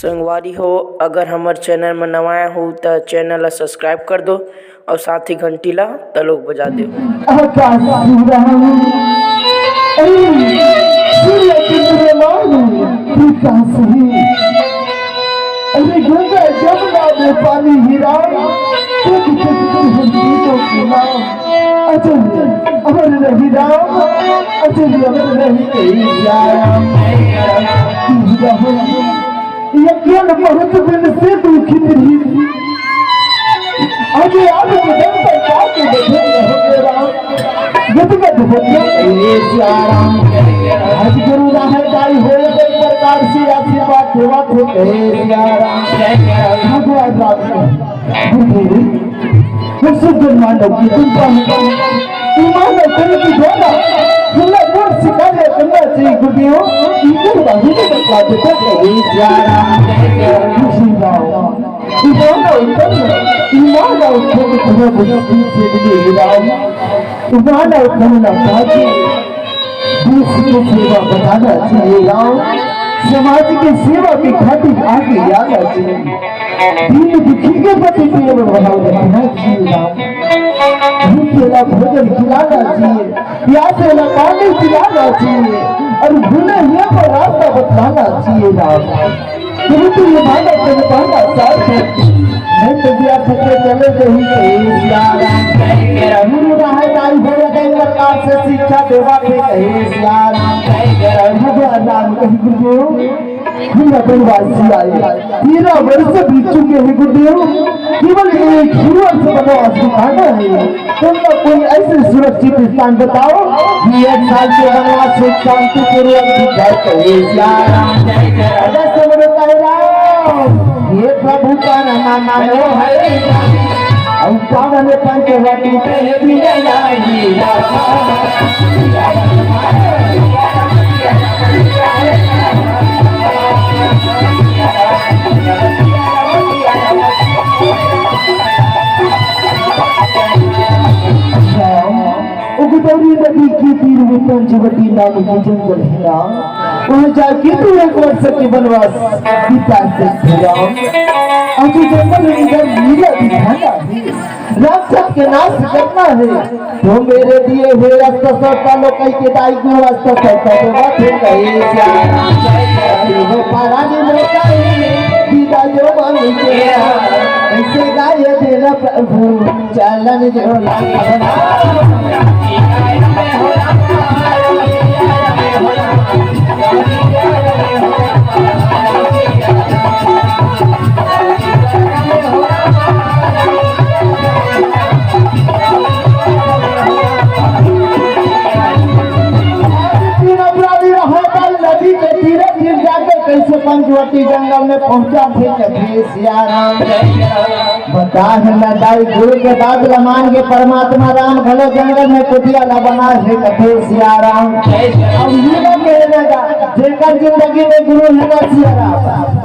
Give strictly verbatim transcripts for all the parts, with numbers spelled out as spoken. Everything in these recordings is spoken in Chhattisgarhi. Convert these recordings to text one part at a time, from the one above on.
संगवारी हो, अगर हमर चैनल में नवा आए हो त चैनल ला सब्सक्राइब कर दो और साथ ही घंटी ला तलोक बजा दो। आकाश शिवराम, अरे सूर्य चंद्रमान, तू कहाँ से ही? अरे गंगा जमुना में पानी ही राम, तुझ तुझ तुझ हम तीनों के नाम। अजय अमर रही राम, अजय अमर रही तेरी राम। यज्ञ बहुत दिन से दुखित रही। आज आप जब तक जाके बैठे रहोगे राम, गदगद होके कहिए सिया राम। आज गुरु राहदारी हो एक प्रकार से आशीर्वाद देवा थे कहे सिया राम। भगवान राम को वो शुद्ध मानव की तुम पर ईमान और कर्म की ज्वाला, खुला गुण सिखाया करना चाहिए गुरुदेव। इधर बाहर में बतला देता कहे सिया राम। खुशी राम। ईमान और कर्म, ईमान और कर्म तुम्हें मुश्किल से मिले राम। ईमान और कर्म ना पाके देश की सेवा बनाना चाहिए राम। समाज की सेवा की खातिर आगे आना चाहिए। दीन दुखी के प्रति प्रेम भाव रखना चाहिए राम। भूखे ला भोजन खिलाना चाहिए, प्यासे ला पानी पिलाना चाहिए और भूले हुए को रास्ता बतलाना चाहिए राम। गुरु तू ये भागा तेरे भागा साथ है। मैं तो दिया थके चले गई कहे सिया राम। गुरु राहदारी हो या कई प्रकार से शिक्षा देवा थे कहे सिया राम। भगवान राम कही गुरुदेव, हमरा वनवासी आए, तेरह वर्ष बीत चुके हैं गुरुदेव, केवल एक ही वर्ष वनवास बिताना है। तुम लोग कोई ऐसे सुरक्षित स्थान बताओ कि एक साल के वनवास से शांतिपूर्वक गुजर सके। सिया राम जय जय राम। अगर सब लोग कह रहा हो, हे प्रभु का नाम मानो हरि राम। और पावन पंचवटी पे भी नहीं राम। उगदौरी नदी के तीर में पंचवटी नाम की जंगल है ना, वहाँ जाके तू एक वर्ष के वनवास बिता सकते हो। और जो जंगल में इधर लीला दिखाना है, राक्षस के नाश करना है, तो मेरे दिए हुए अस्त्र शस्त्र लो कई के दाई को अस्त्र शस्त्र तो बात है कहे सिया। अरे वो पारानी मोटा है, विदा जो मांगे के ऐसे गाय देना प्रभु, चलन जो लागे। तीन अपराधी रहा था नदी के तीरे तीर जाके कैसे पंचवटी जंगल में पहुंचा थे कभी सिया राम। बता है न दाई गुरु के बात लमान के परमात्मा राम घलो जंगल में कुटिया न बना है कभी सिया राम। अब ये ना कहने का जेकर जिंदगी में गुरु है ना सिया राम,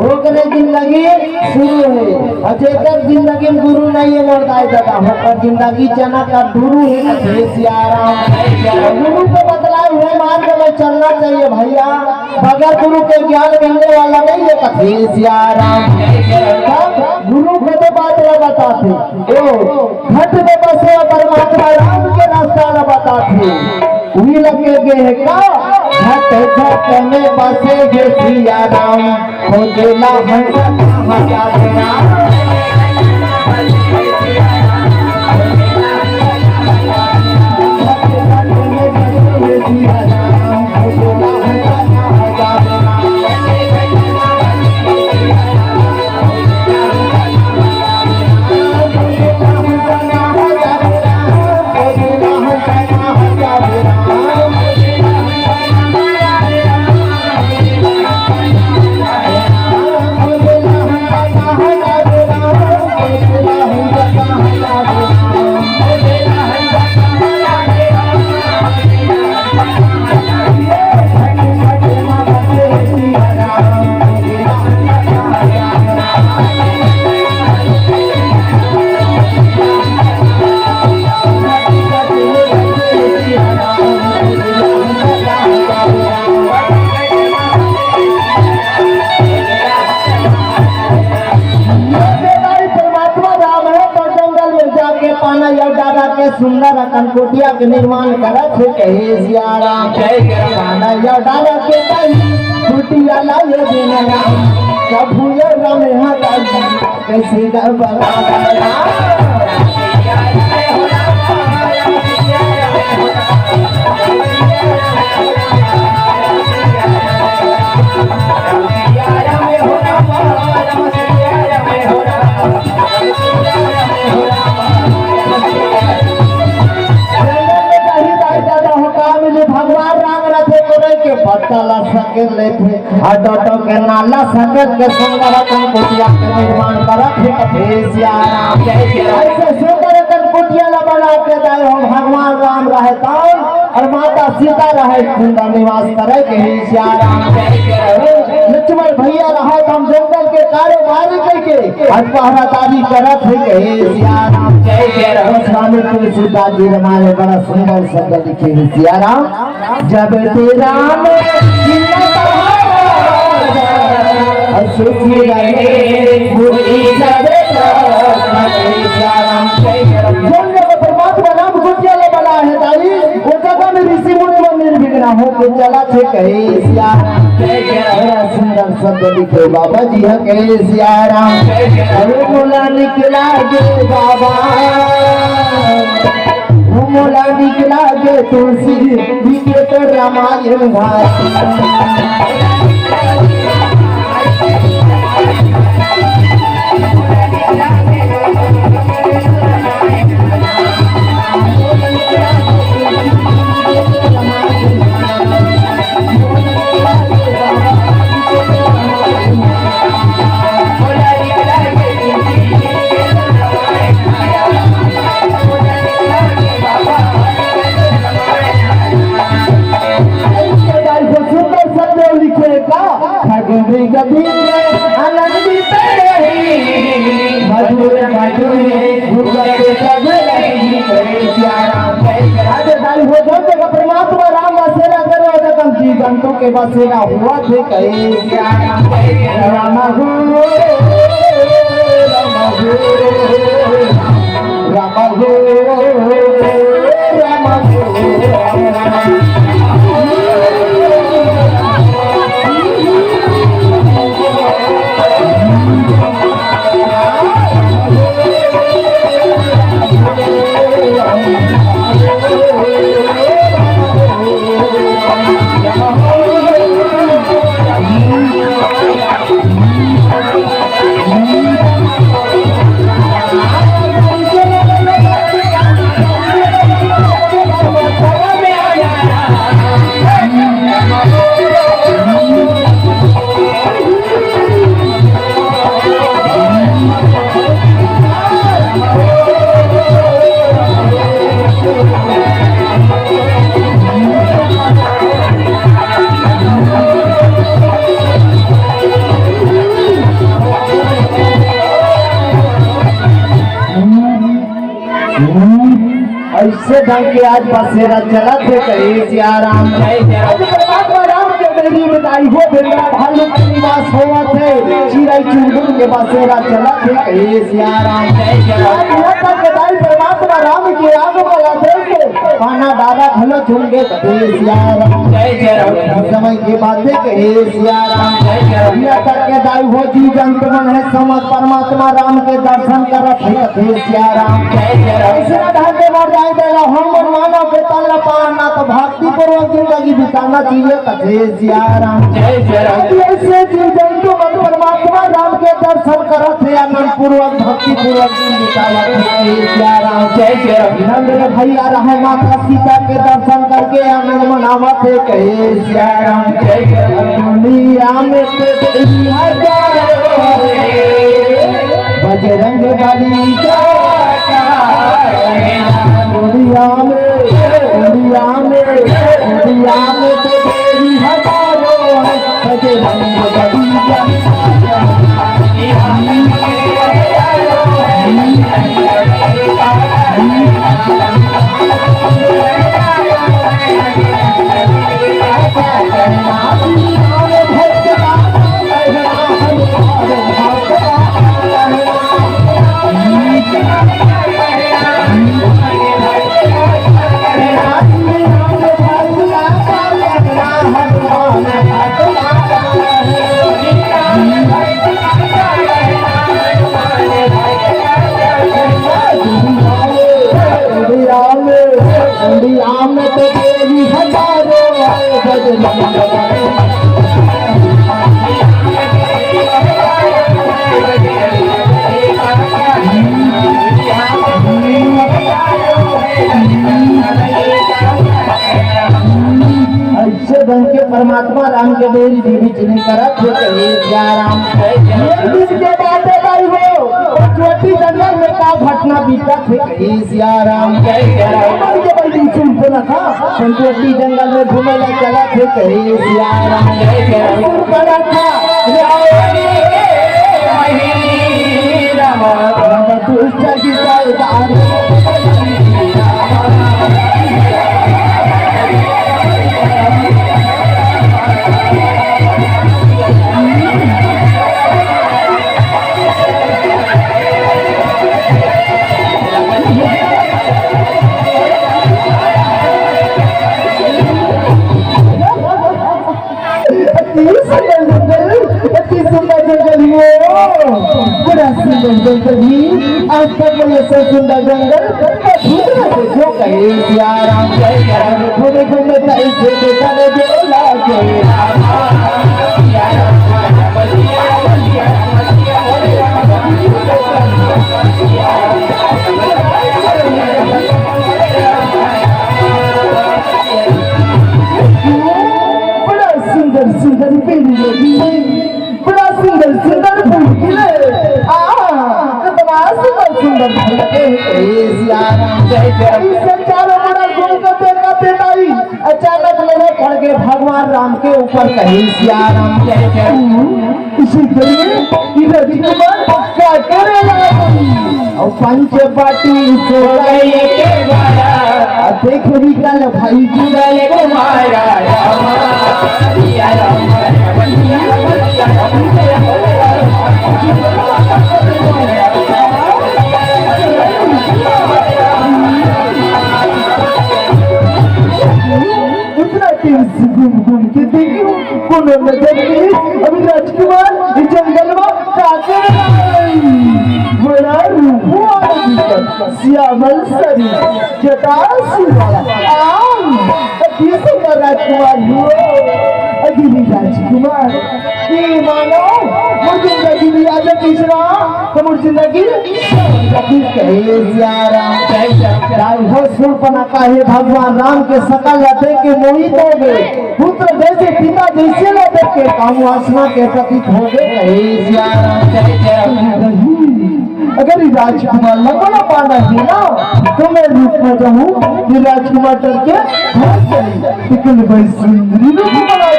ओकरे जिंदगी शुरू है। और जेकर जिंदगी में गुरु नहीं है मोर दाई दादा, ओकर जिंदगी चना का गुरु है कथे सिया राम। गुरु को बतलाए हुए मार्ग में चलना चाहिए भैया, बगैर गुरु के ज्ञान मिलने वाला नहीं है कथे सिया राम। तब गुरु को तो बात ला बताथे, ओ घट में बसे परमात्मा राम के रास्ता ला बताथे। उही लगे गे हे का, घट घट में बसे हे सिया राम। खोजेला हंस हंस के राम। सुंदर अकन कुटिया के निर्माण करत हे, कहे सिया राम। जय सिया राम। काना या डारा के ताई, कुटिया ला ये देना राम, कभू ये राम यहाँ ताई, कैसे गड़बड़ा। जंगल में कहीं दाई दादा हो, का मिली? भगवान राम रथे को नहीं के पत्ता ला सकेत लेथे, आ डटो के नाला सकेत के संगरा कन कुटिया के निर्माण करत हे, कथे सिया राम। जय सिया राम। ऐसे सुंदर कन कुटिया ला बना के दाई हो, भगवान राम रहे तौन और माता सीता रहे, सुंदर निवास करे, कहे सिया राम। जय सिया राम। लक्ष्मण भैया रहा तो हम जंगल के कारोबारी कह के आज पहरादारी करत हे, कहे सिया राम। जय सिया राम। स्वामी तुलसीदास जी हमारे बड़ा सुंदर शब्द लिखे हे सिया राम। जब ते राम सुखी रहे, बुद्धि जब तक सिया राम। जब जब परमात्मा राम कुटिया ला बना हे दाई, वो जगह में ऋषि मुनि मन निर्विघ्न हो के चलत हे, कहे सिया राम। बड़ा सुंदर शब्द लिखे बाबा जी हे, कहे सिया राम। अरे मोला निकला गे बाबा, वो मोला निकला गे तुलसी जी के तो रामायण भाई। सुंदर सत्य लिखे का। खगड़ी गदी में आनंदित रही, मधुर मधुर गुणत सब रही। जय सिया राम। राधे भाई हो, जब तक परमात्मा राम का सेवा करो, जब तक जीवन तो के बसेरा हुआ थे कहे सिया राम। राम हो, राम हो, राम हो, राम हो। ऐसे ढंग के आज बसेरा चलत हे, कहे सिया राम। आज परमात्मा राम के डेहरी में दाई हो, बेंदरा भालू के निवास होवत हे, चिरई चुनमुन के बसेरा चलत हे, कहे सिया राम। आज यहाँ तक के दाई परमात्मा राम के आगमन ला देख के पाना डारा घलो झूम गे, कहे सिया राम। जय जय राम। समय के बातें कहे सिया राम। जय जय राम। यहाँ तक के दाई हो, जीव जंतु मन हे, समस्त परमात्मा राम के दर्शन करत हे, कहे सिया राम। जय जय राम। ऐसे ना ढांढे मर जाए देला, हम मन मानव के तन ला पाना तो भक्ति पूर्वक जिंदगी बिताना चाहिए, कहे सिया राम। जय जय राम। ऐसे जीव जंतु मन परमात्मा राम के दर्शन करत हे, आनंद पूर्वक, भक्ति पूर्वक दिन बितावत हे, कहे सिया राम। जय जय राम। नंद रे भैया रहे, माता सीता के दर्शन करके आनंद मनावत हे, कहे सिया राम। जय जय राम। दुनिया में तेरी हजारों बजरंग बली का, दुनिया में, दुनिया में, दुनिया में तो तेरी हजारों है, बजरंग बली का। अइसे ढंग के परमात्मा राम के बेरी बीबी जिनी करत हे, कहे सिया राम। ये दिन के बात है भाई हो, पंचवटी जंगल में का घटना बीतत हे, कहे सिया राम। जय जय राम। के भाई सुन तो ना था, पंचवटी जंगल में घूमे ला चलत हे, कहे सिया राम। जय जय राम। सुन पड़ा था, रे आओ रे, राम, राम दुष्ट की सरदार। अति सुंदर जंगल, अति सुंदर जंगल हो, बड़ा सुंदर जंगल ही। आज तक मैं ऐसा सुंदर जंगल कभी न देखो, कहे सिया राम। जय जय राम। घूमे घूमे कहीं से देखा नहीं जो लागे। बड़ा सुंदर सुंदर पेड़ लगे, बड़ा सुंदर सुंदर फूल खिले। आ, कितना सुंदर सुंदर फूल लगे। ए सिया राम जय जय। इसे चारों बगल घूम के देखा तेताई, अचानक नजर पड़ गए भगवान राम के ऊपर, कहे सिया राम जय जय। इसी करिए कि राजकुमार का करे लागी। और पंच पाटी सो गए के बारा। अब देख रही कल भाई जुगल कुमारा रामा, सिया राम, सिया राम, सिया राम। इतना तेज से घूम घूम के देखियो, कोनो नजर नहीं। अभी राजकुमार ये जंगल में का करे? बड़ा रूप वाला दिखत, श्यामल शरीर, जटा सुवाला। आम, अति सुंदर राजकुमार हो। अरे राजकुमार, ये मानो, मोर जिंदगी भी आज तीसरा, तो मोर जिंदगी कहे सिया राम जय जय। राय हो शूर्पणखा हे भगवान राम के सकल ला देख के मोहित हो गए। पुत्र जैसे पिता जैसे ला देख के काम वासना के प्रतीक हो गए। कहे सिया राम जय जय। अगर ये राजकुमार लंगड़ा पाना है ना, तो मैं रूप में जाऊं, ये राजकुमार डर के भाग जाए। लेकिन भाई सुंदरी रूप बना के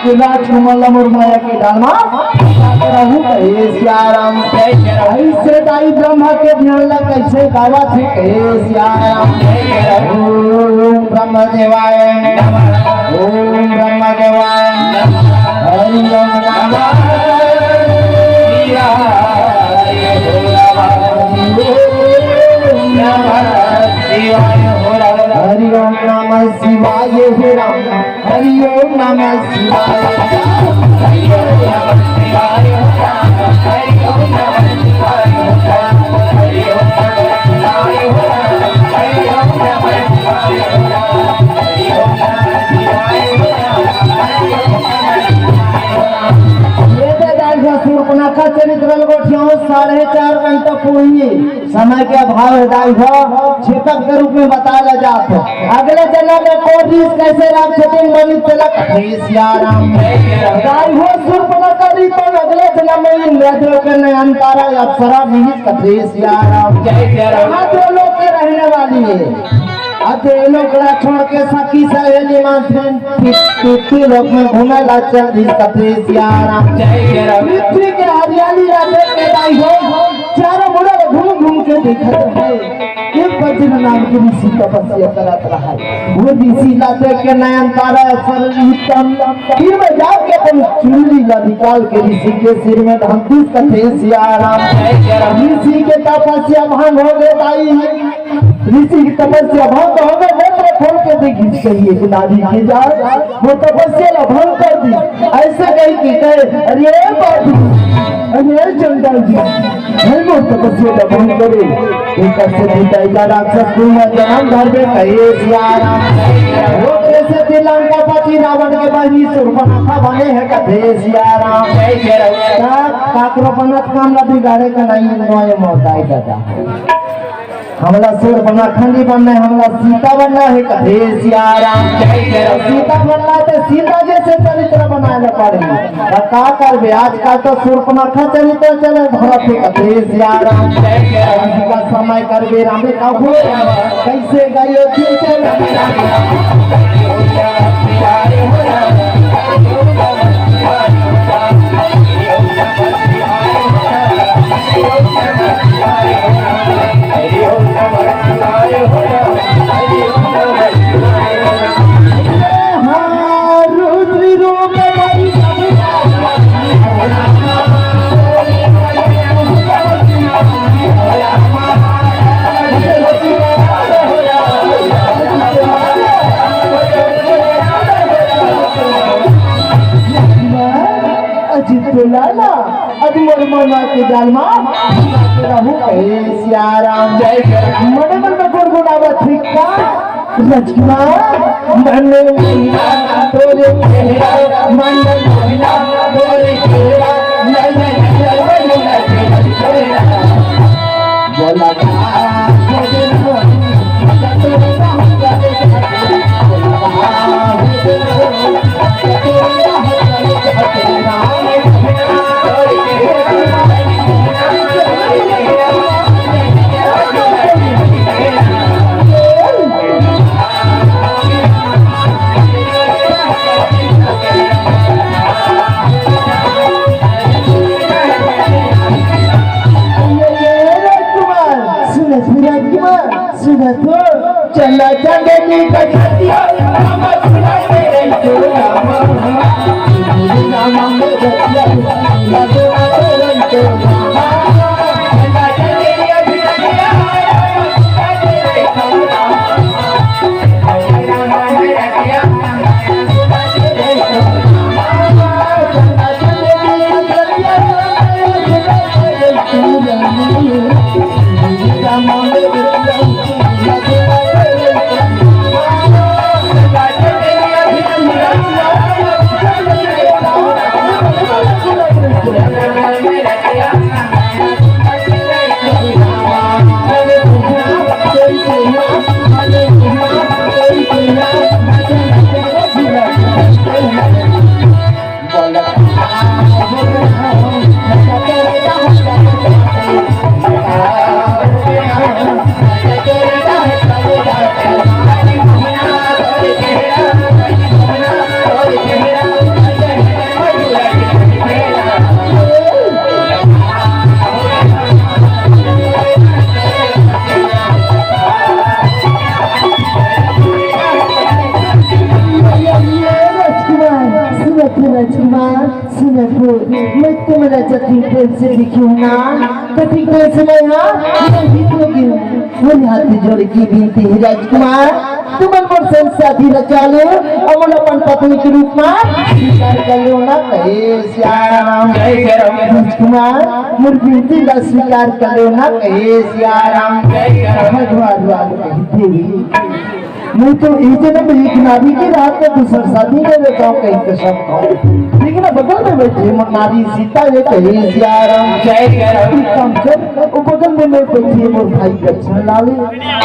ये राजकुमार ला मोर माया के डाल मा रहू कहे सिया राम। ऐसे दाई ब्रह्मा के ध्यान ला कैसे गावत हे कहे सिया राम। ओम ब्रह्म देवाय नमः। ओम ब्रह्म देवाय नमः। हरि ओम नमः शिवाय। ओम नमः शिवाय। हरि ओम नमः शिवाय। हे राम। हरि ओम नमः शिवाय। हरि ओम नमः शिवाय। हरि ओम नमः शिवाय। हरि ओम नमः शिवाय। हरि ओम नमः शिवाय। हरि ओम नमः शिवाय। ये दे दाई हो शूर्पणखा चरित्र ल गोठियाओ, साढ़े चार घंटा पूरी। समय के अभाव हे दाई हो, क्षेपक के रूप में बताया जात हे। अगले जन्म में कोन रीस कैसे राक्षसिन बनी तेला कथे सिया राम। दाई हो शूर्पणखा रीस तो अगले जन्म में इंद्रदेव के नयनतारा अप्सरा मिली कथे सिया राम। जय जय राम। महादेव लोक के रहने वाली है। अब ये लोग ला छोड़ के सखी सहेली मानसिन पृथ्वी लोक में घूमे ला चल दी कथे सिया राम। जय जय राम। पृथ्वी के हरियाली ला देख के दाई हो, चारों मुड़ा घूम घूम के देखत रहे। एक बज्र नाम के ऋषि तपस्या करत रहा। वो ऋषि ला देख के नयनतारा अप्सरा उत्तम, फिर में जाके अपन चुनरी ला निकाल के ऋषि के सिर में धमकी कथे सिया राम। जय जय राम। ऋषि के तपस्या भंग हो गए दाई। ऋषि की तपस्या भंग हो गए, नेत्र खोल के देखी कहिए कि नारी के जाए, वो तपस्या ला भंग कर दी। ऐसे कही कि कहे, "अरे बाबू, अरे जंगल जी, है वो तपस्या ला भंग करे।" एक से पिता का राक्षस कुल में जन्म धर में कहे सिया राम। वो कैसे लंकापति राम बन के बहिनी सुरपनखा बने हे कथे सिया राम। जय जय राम। का काकरो बनत काम ला बिगाड़े का नहीं, नोए मोताई दादा। हमला सुरपनखा नहीं बनना हे, हमला सीता बनना हे कथे सिया राम। जय जय राम। सीता बनना हे त सीता जैसे चरित्र बनाए ला पड़ही। त का करबे, आजकल तो सुरपनखा चरित्र चले भरत हे कथे सिया राम। जय जय राम। अभी का समय करबे रामे का हो, कैसे गायो खींचे अजित तो लाला, अभी मोर मना के जाल मा रहू कहे सिया राम। जय जय। मने मन में गुनगुनावत हे का? राजकुमार, मन में तोरे चेहरा, मन में तोरे चेहरा, बोला राजकुमार, सुनत हो राजकुमार, सुनत हो। चला चांदनी का छतिया, हम सुना तेरे तो रामा। राजकुमार, सुनत हो राजकुमार, सुनत हो, मैं तुमला जतिन प्रेम से देखी हूँ ना, जतिन प्रेम से मैं हा मोहित हो गई हूँ। मोर हाथ जोड़ के बिनती हे राजकुमार, तुमन मोर संग शादी रचा लो, अउ मोला अपन पत्नी के रूप मा स्वीकार कर लो ना, कहे सिया राम। जय सिया राम। राजकुमार, मोर बिनती ला स्वीकार कर लो ना, कहे सिया राम। जय सिया राम। भगवान वाल कही देवी। नहीं तो एक जन्म में एक नारी के रात में दूसर शादी में रहता हूँ, कहीं कसम खाऊं। लेकिन बगल में बैठी मोर नारी सीता ये कही सिया राम। जय सिया राम। एक काम कर, वो बगल में मैं बैठी है मोर भाई लक्ष्मण लाल,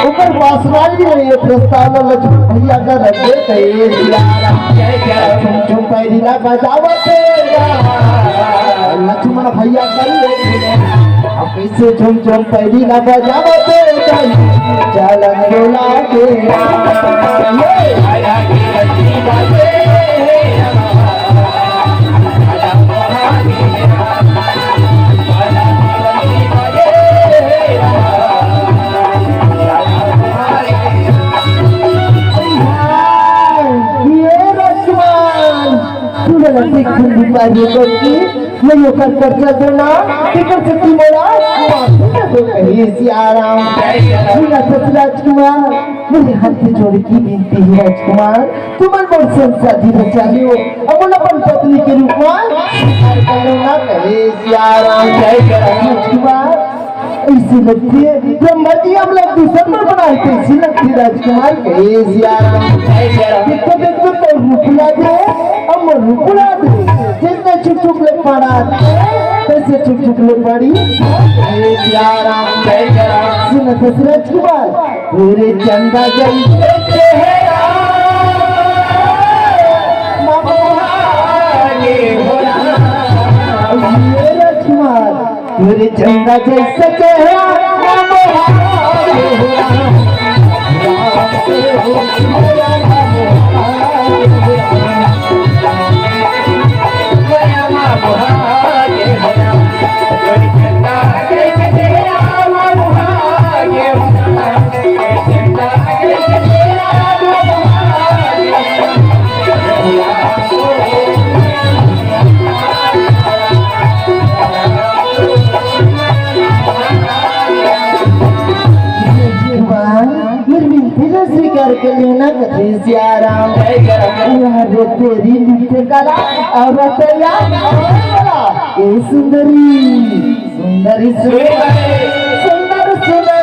ओकर पास वाली में ये प्रस्ताव लक्ष्मण भैया का रख दे कही सिया राम। जय सिया राम। झुम झुम पैरी ला बजावत हे, लक्ष्मण भैया कर ले। अब कैसे झुम झुम पैरी ला बजावत हे, चलन डोला के। ये राजकुमार, तू गलती खुंडी पारी को की, मैं यो कर कर चल दो ना, फिकर से तू मोला माफी ना दो कही सिया राम। सुना सच राजकुमार, मेरे हाथ जोड़ के बिनती है राजकुमार, तुमन मोर संग शादी रचा लियो, अउ मोला अपन पत्नी के रूप में स्वीकार कर लो ना कहे सिया राम। जय सिया राम। राजकुमार, ऐसे लगथे, ब्रह्मा जी हमला दूसर बर बनाए, कैसे लगथे राजकुमार कहे सिया राम। जय सिया राम। देखो, देखो, तो रूप लागे, पड़ा, कैसे चुप चुप ले पड़ी? हे सिया राम, जय जय राम। सुन दशरथ कुमार, तोरे चंदा जैसे चेहरा, ना मोहाए हो राम। हे राजकुमार, तोरे चंदा जैसे चेहरा, ना मोहाए हो राम। भगवान, मेरी विनती ला स्वीकार कर लेना, कथे सिया राम। वाह रे तेरी नृत्य कला, औरत यार, ए सुंदरी, सुंदरी, सुंदरी, सुंदर, सुंदर,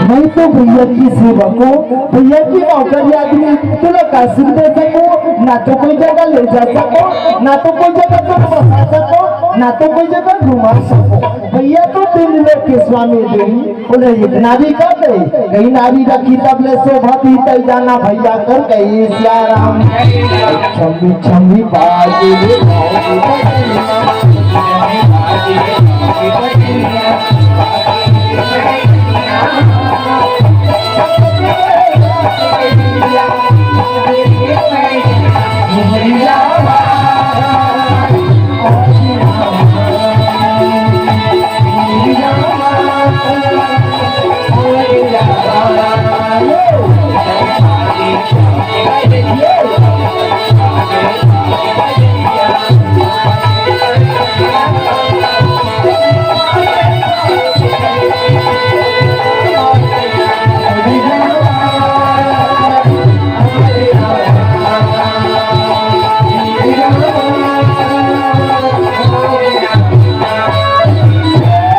मैं तो भैया की सेवक हूँ, भैया की नौकरी आदमी, तोला का सुख दे सकूँ, ना तो कोई जगह ले जा सकूँ, ना तो कोई जगह तोला बसा सकूँ, ना तो कोई जगह घुमा सकूँ। भैया तो तीन लोक के स्वामी देवी, बोले एक नारी का दे, कहीं नारी रखी तब ले शोभा भी तई जाना भैया कर कही सिया राम। छमी छमी बाजे रे बाजे।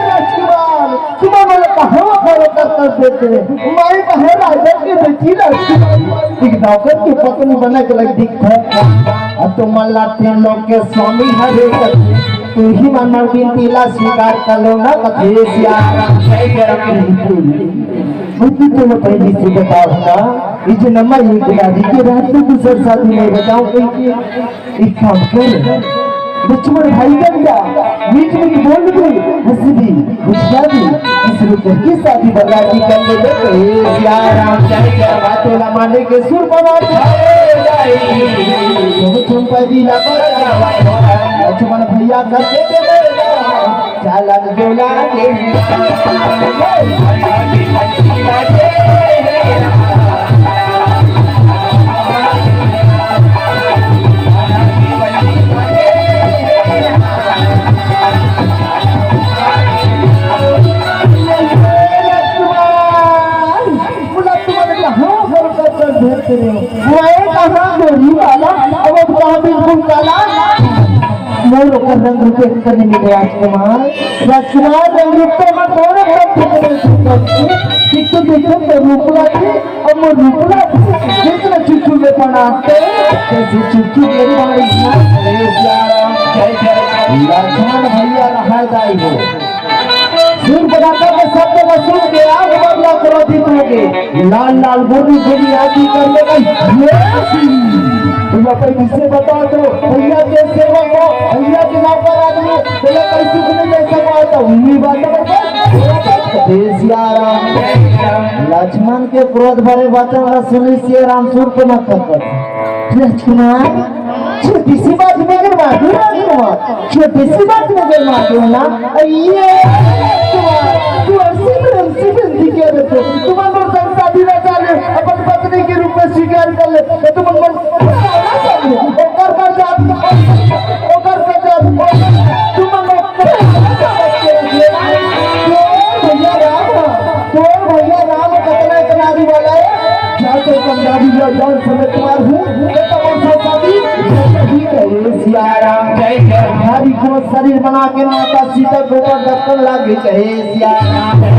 राजकुमार, तुमन मोला कहाँ खड़ा कर कर देते? मैं कहाँ राजा के बेटी राजकुमार, एक नौकर के पत्नी बने के लग दिखो। अब तुमन ला तीन लोक के स्वामी हरे करते, तू ही मन मोर विनती ला स्वीकार कर लो ना, कथे सिया राम। मैं तो तुम्हें पहले से बताओ ना, ये जो नमा एक शादी के रात में दूसर शादी नहीं बताओ कहीं के। एक काम कर, लक्ष्मण भाई बन जा, मीठ मीठ बोल भी, हंस भी, गुस्सा भी, इस रुपये की शादी बर्बादी कर ले तो ए सिया राम। जय जय बातों ला माने के सुर बना दे। तुम तुम पैदी ला कर लक्ष्मण भैया कर दे दे। चालन डोला के मैं कहाँ गोरी वाला, अब अब कहाँ बिल्कुल काला। मोर ओकर रंग रूप एक कने मिले राजकुमार। राजकुमार रंग रूप तो मैं तोरे सब ठिकाने से करती। एक तो देखो तो रूप लागी, अब मोर रूप लागी। जितना चुचू में बनाते, जैसे चुचू में पानी ना। जय जय राम, जय जय राम। लक्ष्मण भैया रहा दाई हो। सूर्पनखा के शब्द ला सुन के आग बबला क्रोधित हो गे। लाल लाल बोली बोली आदि करके कही, "ये की?" तू अपन मुझसे बता दो, भैया के सेवक हो, भैया के नौकर आदमी, बोले, "कैसे तुम्हें जैसा कहा था, उन्हीं बातों पर बस।" जय सिया राम। लक्ष्मण के क्रोध भरे वचन ला सुनी सिया राम सूर्पनखा कर। राजकुमार, छोटी सी बात में गरमा दूं राजकुमार, छोटी सी बात में गरमा दूं ना। ये राजकुमार, तू ऐसी प्रेम से विनती कर दे, तू मन पर संग शादी न चाले, अपन पत्नी के रूप में स्वीकार कर ले, तो तू मन मन ओकर कर जा, ओकर कर जा, तू मन राम जय जय। हरि को शरीर बना के माता सीता के ऊपर दर्शन लागे कहे सिया राम जय जय।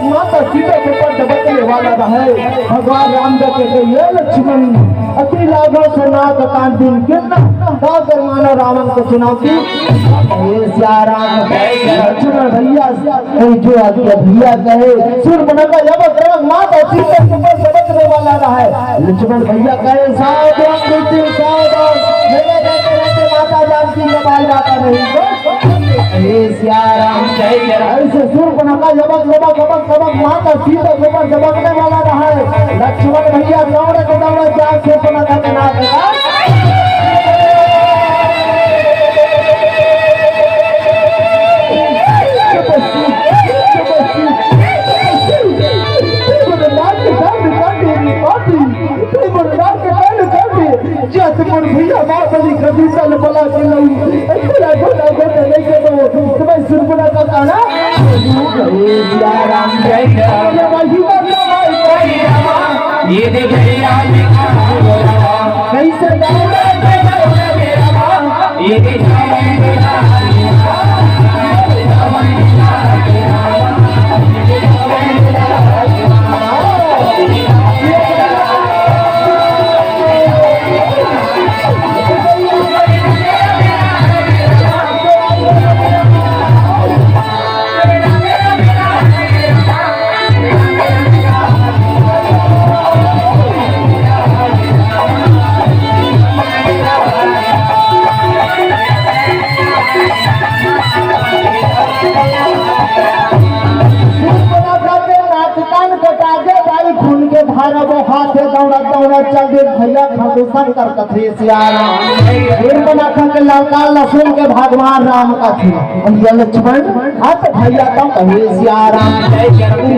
माता सीता के पट बदले वाला रहे। भगवान राम जी के कहे, "हे लक्ष्मण, अति लाघव से नाक कान दिन किन, का कर मानो रावण को चुनौती।" हे सिया राम, लक्ष्मण भैया, कहे जो आज्ञा भैया कहे, सूर्पनखा जब तक माता सीता के पट बदले वाला रहे। लक्ष्मण भैया कहे, "सावधान बेटी, सावधान, मेरे रहते रहते माता जानकी का बाल बाका नहीं।" हे सिया राम, जय जय। ऐसे सूर्पनखा जबक, जबक, जबक, जबक, माता सीता के ऊपर जबकने वाला रहा है। लक्ष्मण भैया दौड़त, दौड़त जाके सूर्पनखा के नाक का जय बोलो राम के कान काटी, जय बोलो राम के कान काटी। जस मोर भैया बाहुबली कभी सल बला के लऊ। ए, गोला, गोला, गोला, लेके दो। तुम्हें सुनगुना का ताना। ए, सिया राम जय जय। ये भाई, ये भाई, ये भाई, ये भाई। ये दे भैया ने कहा, कैसे गाऊं? ये दे सूर्पनखा के नाक कान कटा गे भाई, खून के धारा बहाथे दौड़त दौड़त चल दे भैया खाटू शंकर कथे सिया राम। सूर्पनखा के ललकार ल सुन के भगवान राम कथे, भैया लक्ष्मण, हाँ तो भैया तम कहे सिया राम।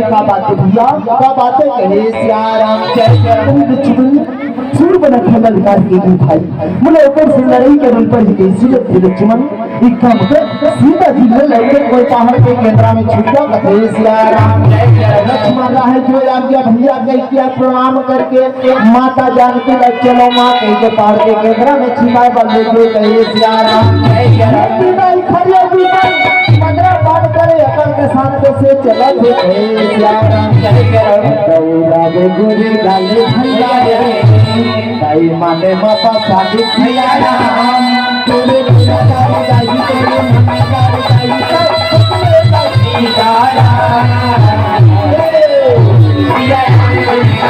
का बात है भैया, का बात है कहे सिया राम। लक्ष्मण, सूर्पनखा ललकार के गे भाई, मोला ओकर से लड़ाई करे बर ही कइसे लगथे लक्ष्मण? एक काम कर, सीता जी ल लेके कोई पहाड़ के केंद्रा में छिप जा, कथे सिया राम। लक्ष्मण राहे जो आज्ञा भैया कह के प्रणाम करके माता जानकी ल चलो माँ कह के पहाड़ के केंद्रा में छिपाए बर ले गए, कहे सिया राम। बिना ही खड़िया बिना पगरा बांध करे अपन के साथ से चला थे, कहे सिया राम। दौड़ा दे गोरे गाले भैया रे। ताई माने माता साबित भैया राम, तोरे लुटा गाड़ी गाड़ी, तोरे मम्मी गाड़ी गाड़ी, तोरे गाड़ी गाड़ी।